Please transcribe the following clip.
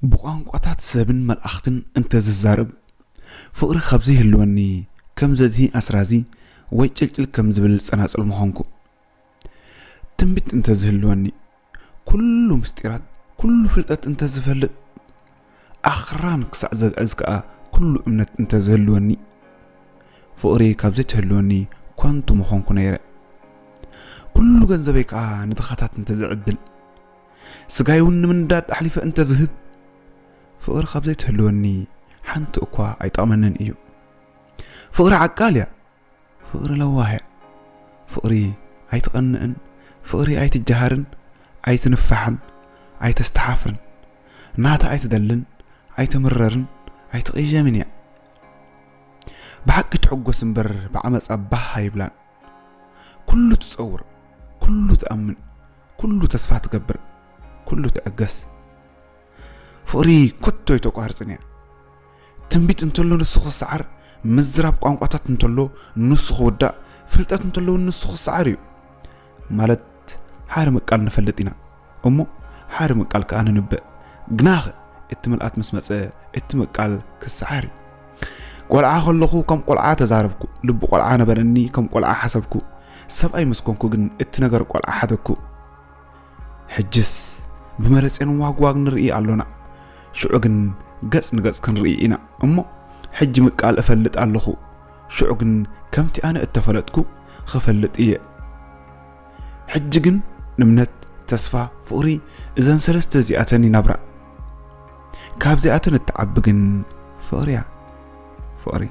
ብቋንቋታት ሰብን መልኣኽትን እንተዝዛረብ፣ ፍቕሪ ካብ ዘይህልወኒ ከም ዘድሂ ኣስራዚ ወይ ጭልጭል ከም ዝብል ጸናጽል ምኾንኩ። ትንቢት እንተዝህልወኒ፣ ኩሉ ምስጢራት፣ ኩሉ ፍልጠት እንተዝፈልጥ፣ ኣኽራን ክሳዕ ዘግዕዝ ከኣ ኩሉ እምነት እንተዝህልወኒ፣ ፍቕሪ ካብ ዘይትህልወኒ ኮንቱ ምኾንኩ ነይረ። ኩሉ ገንዘበይ ከኣ ንድኻታት እንተዝዕድል፣ ስጋይ እውን ንምንዳድ ኣሕሊፈ እንተዝህብ፣ ፍቕሪ ካብ ዘይትህልወኒ ሓንቲ እኳ ኣይጠቕመንን እዩ። ፍቕሪ ዓቃል እያ። ፍቕሪ ለዋህ እያ። ፍቕሪ ኣይትቐንእን፣ ፍቕሪ ኣይትጀሃርን፣ ኣይትንፋሕን፣ ኣይተስተሓፍርን። ናታ ኣይትደልን፣ ኣይትምረርን፣ ኣይትቕየምን እያ። ብሓቂ ትሕጎስ እምበር ብዓመጻ ባህ ኣይብላን። ኩሉ ትጸውር፣ ኩሉ ትኣምን፣ ኩሉ ተስፋ ትገብር፣ ኩሉ ትዕገስ። ፍቕሪ ኮቶ ኣይተቋርጽን እያ። ትንቢት እንተሎ ንሱ ክሰዓር፣ ምዝራብ ቋንቋታት እንተሎ ንሱ ክውዳእ፣ ፍልጠት እንተሎ ንሱ ክሰዓር እዩ። ማለት ሓደ ምቃል ንፈልጥ ኢና እሞ ሓደ ምቃል ከኣ ንንበእ። ግናኸ እቲ ምልኣት ምስ መጸ እቲ ምቃል ክሰዓር እዩ። ቆልዓ ከለኹ ከም ቆልዓ ተዛረብኩ፣ ልቢ ቆልዓ ነበረኒ፣ ከም ቆልዓ ሓሰብኩ። ሰብኣይ ምስ ኮንኩ ግን እቲ ነገር ቆልዓ ሓደግኩ። ሕጅስ ብመረጼን ዋግዋግ ንርኢ ኣሎና። ሽዑ ግን ገጽ ንገጽ ክንርኢ ኢና እሞ ሕጂ ምቃል እፈልጥ ኣለኹ። ሽዑ ግን ከምቲ ኣነ እተፈለጥኩ ክፈልጥ እየ። ሕጂ ግን እምነት፣ ተስፋ፣ ፍቕሪ፣ እዘን ሰለስተ እዚኣተን ይነብራ። ካብዚኣተን እትዓቢ ግን ፍቕሪ እያ። ፍቕሪ።